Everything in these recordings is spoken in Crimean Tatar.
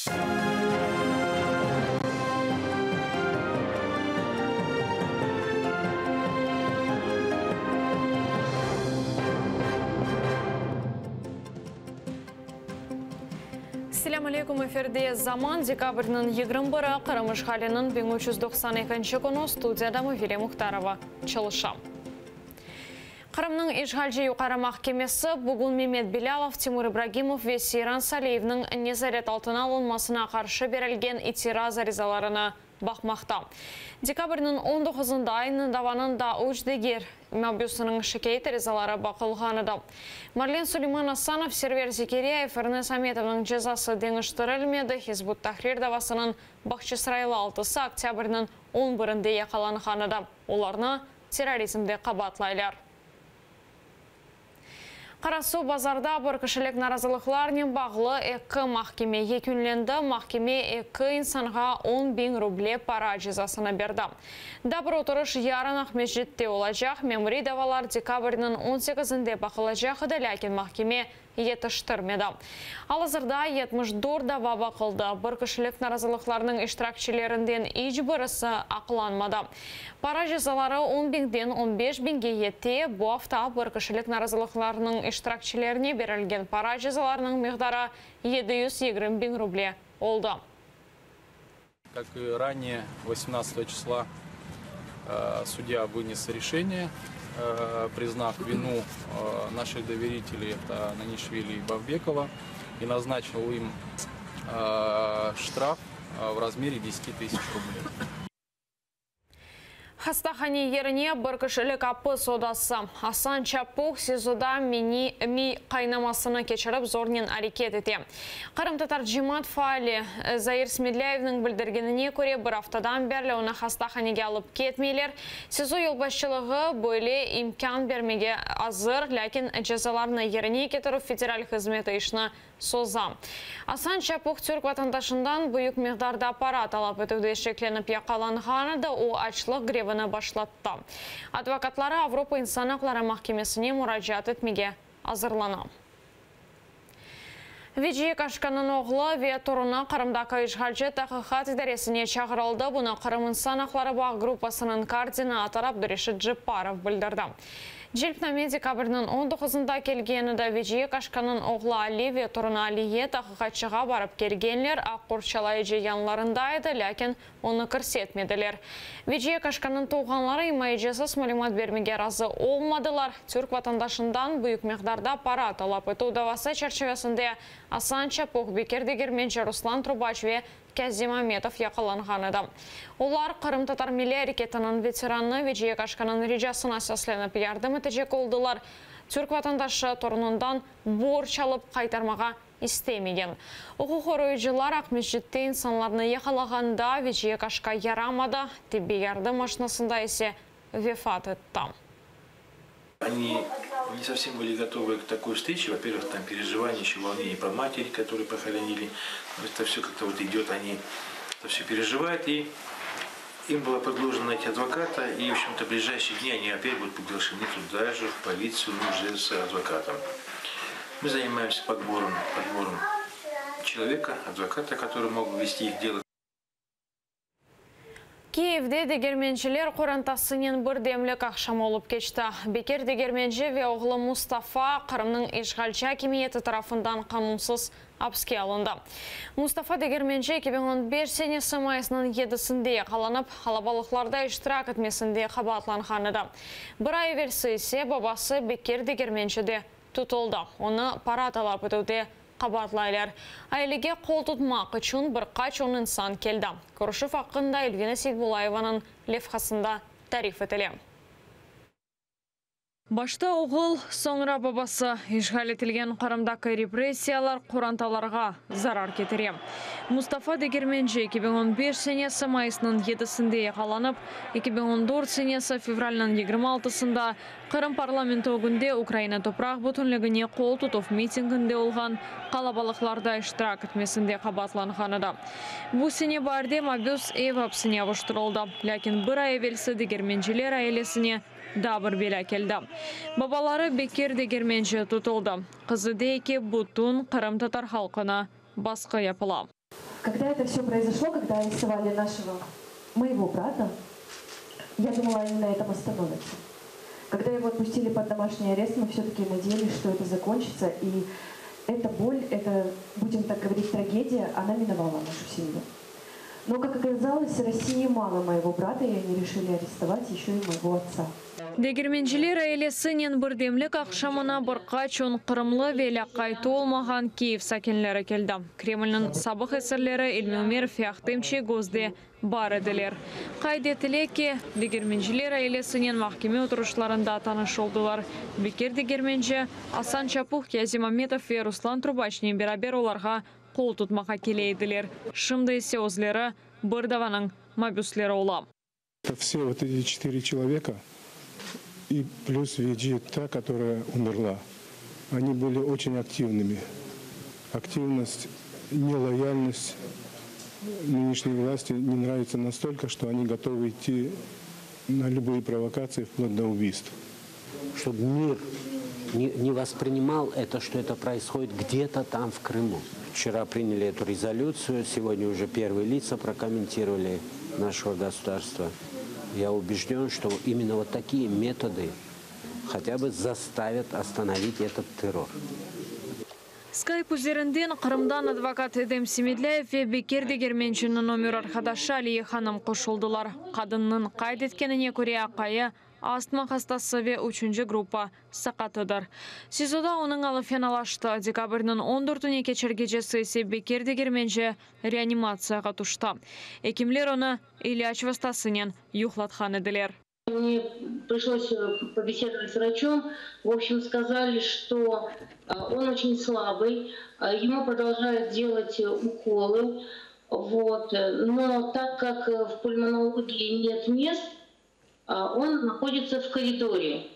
Selâm aleyküm, efirde Zaman, dekabrniñ 21-i, Qırım işğaliniñ 1392 künü, studiyada Mavile Muhtarova çalışa. Qırımnıñ işğalci Yuqarı mahkemesi bugün Memet Belâlov, Timur İbragimov ve Seyran Saliyevniñ nezaret altına alınmasına qarşı berilgen itiraz arizalarını baqmaqta. Dekabrniñ on doquzında aynı davanıñ daa üç diger mabüsiniñ şikâyet arizaları baqılğan edi. Marlen Suleyman Asanov, Server Zekeriyayev, Ernes Ametovnıñ cezası deñiştirilmedi, Hizb ut-Tahrir davasınıñ Bağçasaraylı altısı oktâbrniñ on birinde yaqalanğan edi. Olarnı terrorizmde qabaatlaylar. Qarasuvbazarda bir kişilik narazılıqlarnen bağlı eki mahkeme yekünlendi. Mahkeme eki insanğa 10.000 ruble para cezasını berdi. Daa bir oturış yarın Aqmescitte olacaq. Memuriy davalar dekabrniñ on sekizinde baqılacaq edi, lâkin mahkeme yetiştirmedi. Al-azırda 74 dava baqıldı. Bir kişilik narazılıqlarnıñ iştirakçilerinden iç birisi aqlanmadı. Para cezaları on biñden on beş biñge yete. Bu afta bir kişilik narazılıqlarnıñ iştirakçilerine berilgen para cezalarınıñ miqdarı 720 biñ ruble oldı. Как и ранее, 18 числа судья вынес решение, признав вину наших доверителей, это Нанишвили и Бавбекова, и назначил им штраф в размере 10 тысяч рублей. Hastahane yerine bir kişilik apis odası. Asan Çapuh SİZOda miy qaynamasını keçirip zornen areket ete. Qırımtatar cemaat faali Zair Smedlâyevniñ bildirgenine köre, bir aftadan berli onı hastahanege alıp ketmeyler. SİZO yolbaşçılığı böyle imkân bermege azır, lâkin Cezalarnı yerine ketirüv federal hızmeti işni soza. Asan Çapuh türk vatandaşından büyük miqdarda para talap etüvde şeklenip yaqalanğan edi, o, açlıq grevini başlattı. Advokatları Avropa insan aqları mahkemesine muracaat etmege azırlana. Veciye Kaşkanıñ oğlu ve torunı Qırımdaki işğalci taqiqat idaresine çağırıldı. Bunı Qırım insan aqları bağ gruppasınıñ koordinatorı Abdureşit Cepparov bildirdi. Celpname dekabrniñ on doquzında kelgen edi. Veciye Kaşkanıñ oğlu Ali ve torunı Aliye taqiqatçığa barıp kelgenler, aq qorçalayıcı yanlarında edi, lâkin onı kirsetmediler. Veciye Kaşkanıñ tuvğanları imayecisiz malümat bermege razı olmadılar. Türk vatandaşından büyük miqdarda para talap etüv davası çerçivesinde Asan Çapuh, Bekir Degermenci, Ruslan Trubaç ve Kâzim Ametov yaqalanğan edi. Olar qırımtatar milliy areketiniñ veteranı Veciye Kaşkanıñ ricasına seslenip yardım etecek oldılar. Türk vatandaşı torunından borc alıp qaytarmağa istemegen. Uquq qoruyıcılar Aqmescitte insanlarnı yaqalağanda Veciye Kaşka yaramadı, tibbiy yardım maşinasında ise vefat etti. Они не совсем были готовы к такой встрече. Во-первых, там переживания, еще волнение по матери, которую похоронили. Это все как-то вот идет, они это все переживают. И им было предложено найти адвоката. И, в общем-то, в ближайшие дни они опять будут приглашены туда же, в полицию, но уже с адвокатом. Мы занимаемся подбором человека, адвоката, который мог бы вести их дело. Kiyevde Degermenciler qorantasınen birdemlik aqşamı olıp keçti. Bekir Degermenci ve oğlu Mustafa Qırımnıñ işğalci akimiyeti tarafından qanunsız apiske alındı. Mustafa Degermenci 2015 senesi mayısnıñ yedisinde yaqalanıp, qalabalıqlarda iştirak etmesinde qabaatlanğan edi. Bir ay evelsi ise babası Bekir Degermenci de tutuldı. Onı para talap etüvde qabaatlaylar. Ailege qol tutmaq içün bir qaç on insan keldi. Körüşüv aqqında Elvina Seytbulayevanıñ levhasında tarif etile. Başta oğul, soñra babası. İşğal etilgen Qırımdaki repressiyalar qorantalarğa zarar ketire. Mustafa Degermenci 2015 senesi mayısnıñ yedisinde yaqalanıp, 2014 senesi fevralniñ 26-sında Qırım parlamenti ögünde Ukraina topraq bütünligine qol tutuv mitinginde olğan qalabalıqlarda iştirak etmesinde qabaatlanğan edi. Bu sene baarde mabüs ev apsine avuştırıldı. Lâkin bir ay evelsi Degermenciler ailesine daa bir belâ keldi. Babaları Bekir Degermenci tutuldı. Qızı dey ki, bütün qırımtatar halqına basqı yapıla. Когда это все произошло, когда арестовали нашего, моего брата, я думала, они на этом остановятся. Когда его отпустили под домашний арест, мы все-таки надеялись, что это закончится, и эта боль, это, будем так говорить, трагедия, она миновала нашу семью. Но, как оказалось, России мало моего брата, и они решили арестовать еще и моего отца. Degermenciler ailesinen birdemlik aqşamına bir qaç on qırımlı ve lâqayt olmağan Kiyev sakinleri keldi. Kremlniñ sabıq esirleri İlmi Ümerov ve Ahtem Çiygoz de bar ediler. Qayd etile ki, Degermenciler ailesinen mahkeme oturışlarında tanış oldılar. Bekir Degermenci, Asan Çapuh, Kâzim Ametov ve Ruslan Trubaçnen beraber olarğa qol tutmağa kele ediler. Şimdi ise özleri bir davanıñ mabüsleri ola. Все вот эти четыре человека и плюс Веджи, та, которая умерла, они были очень активными. Активность, нелояльность нынешней власти не нравится настолько, что они готовы идти на любые провокации, вплоть до убийств. Чтобы мир не воспринимал это, что это происходит где-то там в Крыму. Вчера приняли эту резолюцию, сегодня уже первые лица прокомментировали нашего государства. Я убежден, что именно вот такие методы хотя бы заставят остановить этот террор. Skype üzerinden Qırımdan advokat Edem Semedlâyev ve Bekir Degermenciniñ ömür arqadaşı Aliye hanım qoşuldılar. Qadınnıñ qayd etkenine köre, aqayı astma hastası ve üçünci gruppa saqatıdır. SİZOda onıñ alı fenalaştı. Dekabrniñ on dörtüne keçer gecesi ise Bekir Degermenci reanimatsiyağa tüşti. Ekimler onı ilâc vastasınen yuqlatqan ediler. Мне пришлось побеседовать с врачом. В общем, сказали, что он очень слабый, ему продолжают делать уколы. Вот. Но так как в пульмонологии нет мест, он находится в коридоре.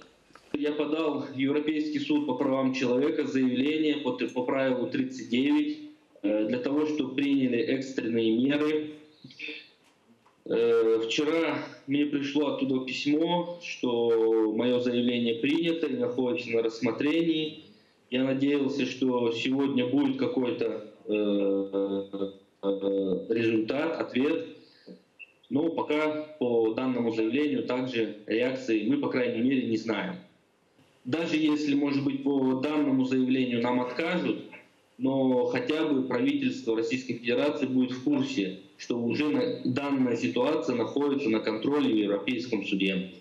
Я подал в Европейский суд по правам человека заявление по правилу 39 для того, чтобы приняли экстренные меры. Вчера мне пришло оттуда письмо, что мое заявление принято и находится на рассмотрении. Я надеялся, что сегодня будет какой-то результат, ответ. Но пока по данному заявлению также реакции мы, по крайней мере, не знаем. Даже если, может быть, по данному заявлению нам откажут, но хотя бы правительство Российской Федерации будет в курсе, что уже данная ситуация находится на контроле в Европейском суде.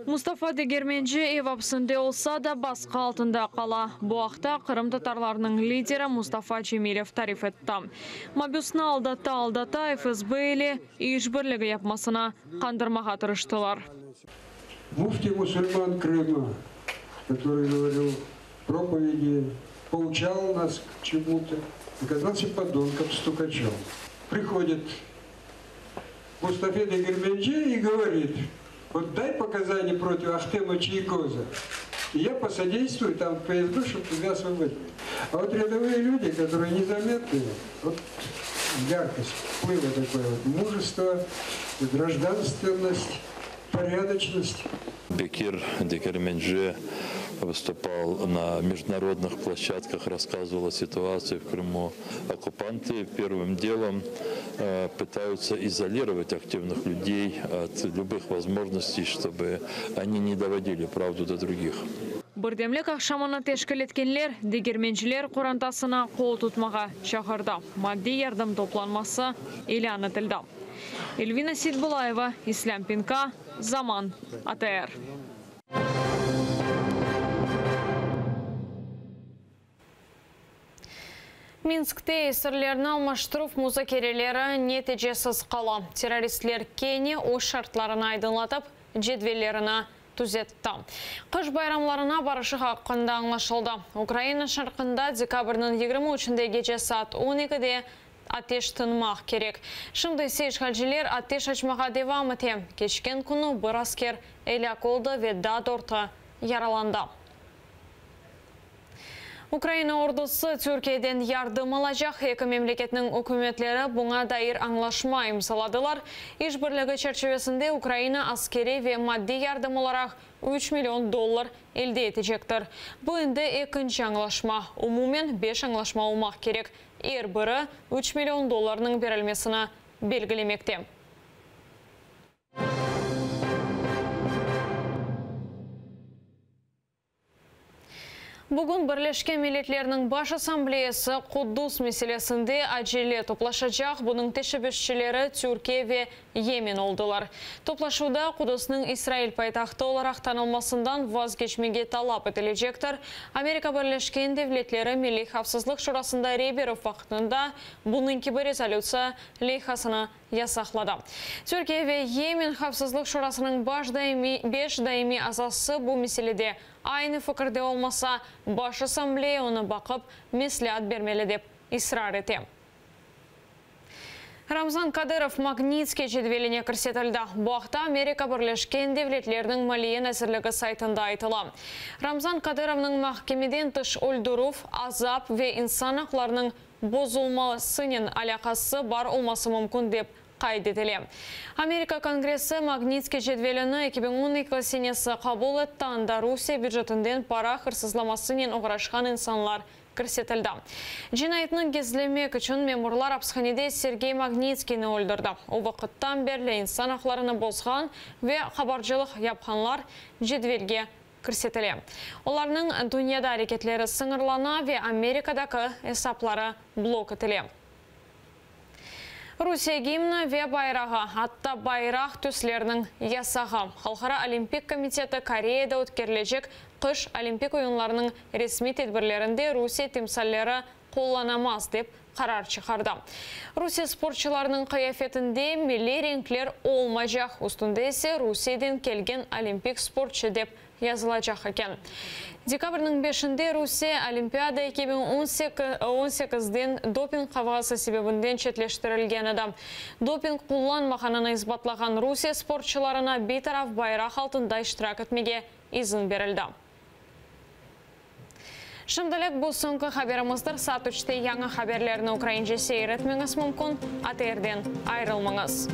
Mustafa Degermenci ev apsinde olsa da basqı altında qala. Bu aqta qırımtatarlarnıñ lideri Mustafa Cemilev tarif etti. Mabüsni aldata-aldata FSB ile işbirligi yapmasına qandırmağa tırıştılar. Муфти мусульман Крыма, который говорил проповеди, поучал нас к чему-то, оказался подонком, стукачом. Приходит Мустафа Дегерменджи и говорит: вот дай показания против Ахтема Чийгоза, и я посодействую там ФСБ, чтобы тебя освободили. А вот рядовые люди, которые незаметные, вот яркость, плыва такое, вот, мужество, гражданственность, порядочность. Бекир Дегерменджи выступал на международных площадках, рассказывал о ситуации в Крыму. Оккупанты первым делом пытаются изолировать активных людей от любых возможностей, чтобы они не доводили правду до других. Birdemlik aqşamını teşkil etkenler Degermenciler qorantasına qol tutmağa çağırdı. Maddiy yardım toplanması ilân etildi. Elvina Seitbulayeva, İslâm Pinka, Zaman, ATR. Minskte esirlerni almaştıruv muzakereleri neticesiz qala. Terroristler kene öz şartlarını aydınlatıp, cedvellerini tüzetti. Qış bayramlarına barışıq aqqında añlaşıldı. Ukraina şarqında dekabrniñ 23-nde gece saat 12-de ateş tınmaq kerek. Şimdi ise işğalciler ateş açmağa devam ete. Keçken künü bir asker elâk oldı ve daa dörtü yaralandı. Ukraina ordusı Türkiyeden yardım alacaq. Eki memleketniñ ükümetleri buña dair añlaşma imzaladılar. İşbirligi çerçivesinde Ukraina askeriy ve maddiy yardım olaraq 3 million dollar elde etecektir. Bu endi ekinci añlaşma. Umumen 5 añlaşma olmaq kerek. er biri üç million dollarnıñ berilmesini belgilemekte. Bugün Birleşken Milletlerniñ Baş Assambleyası Quddus meselesinde acele toplaşacaq, bunıñ teşebbüsçileri Türkiye ve Yemen oldılar. Toplaşuvda Qudusnıñ İsrail paytahtı olaraq tanılmasından vazgeçmege talap etilecektir. Amerika Birleşken Devletleri Milliy Havfsızlıq Şurasında rey berüv vaqtında bunıñ kibi rezolütsiya leyhasını yasaqladı. Türkiye ve Yemen Havfsızlıq Şurasınıñ baş daimiy beş daimiy azası bu meselede aynı fikirde olmasa, Baş Assambleya onı baqıp, mesleat bermeli dep israr ete. Ramzan Kadırov Magnitskiy cedveline kirsetildi. Bu aqta Amerika Birleşken Devletleriniñ Maliye nazirligi saytında aytıla. Ramzan Kadırovnıñ mahkemeden tış öldürüv, azap ve insan aqlarınıñ bozulmasınen alâqası bar olması mümkün dep qayd etile. Amerika Kongressi Magnitskiy cedvelini 2012 senesi qabul etti, anda Rusiye bücetinden para hırsızlamasınen oğraşqan insanlar kirsetildi. Cinayetni gizlemek içün memurlar apishanede Sergey Magnitskiyni öldürdi. O vaqıttan berli insan aqlarını bozğan ve qabarcılıq yapqanlar cedvelge kirsetile. Olarnıñ dünyada areketleri sıñırlana ve Amerikadaki esapları blok etile. Rusiye gimni ve bayrağı, atta bayraq tüsleriniñ yasağı, Halqara olimpik komiteti Koreyada ötkerilecek qış olimpik oyunlarınıñ resmiy tedbirlerinde Rusiye timsalleri qullanamaz, dep qarar çıqardı. Rusiye sportçılarınıñ qıyafetinde milliy renkler olmaycaq, üstünde ise Rusiyeden kelgen olimpik sportçı dep yazılacaq eken. Dekabrniñ beşinde Rusiye Olimpiada 2018-den doping qavğası sebebinden çetleştirilgen edi. Doping qullanmağanını isbatlağan Rusiye sportçılarına bitaraf bayraq altında iştirak etmege izin berildi. Şimdilik bu soñki haberimizdir. Saat üçte yañı haberlerni ukraince seyir etmeñiz mümkün. ATRden ayırılmañız.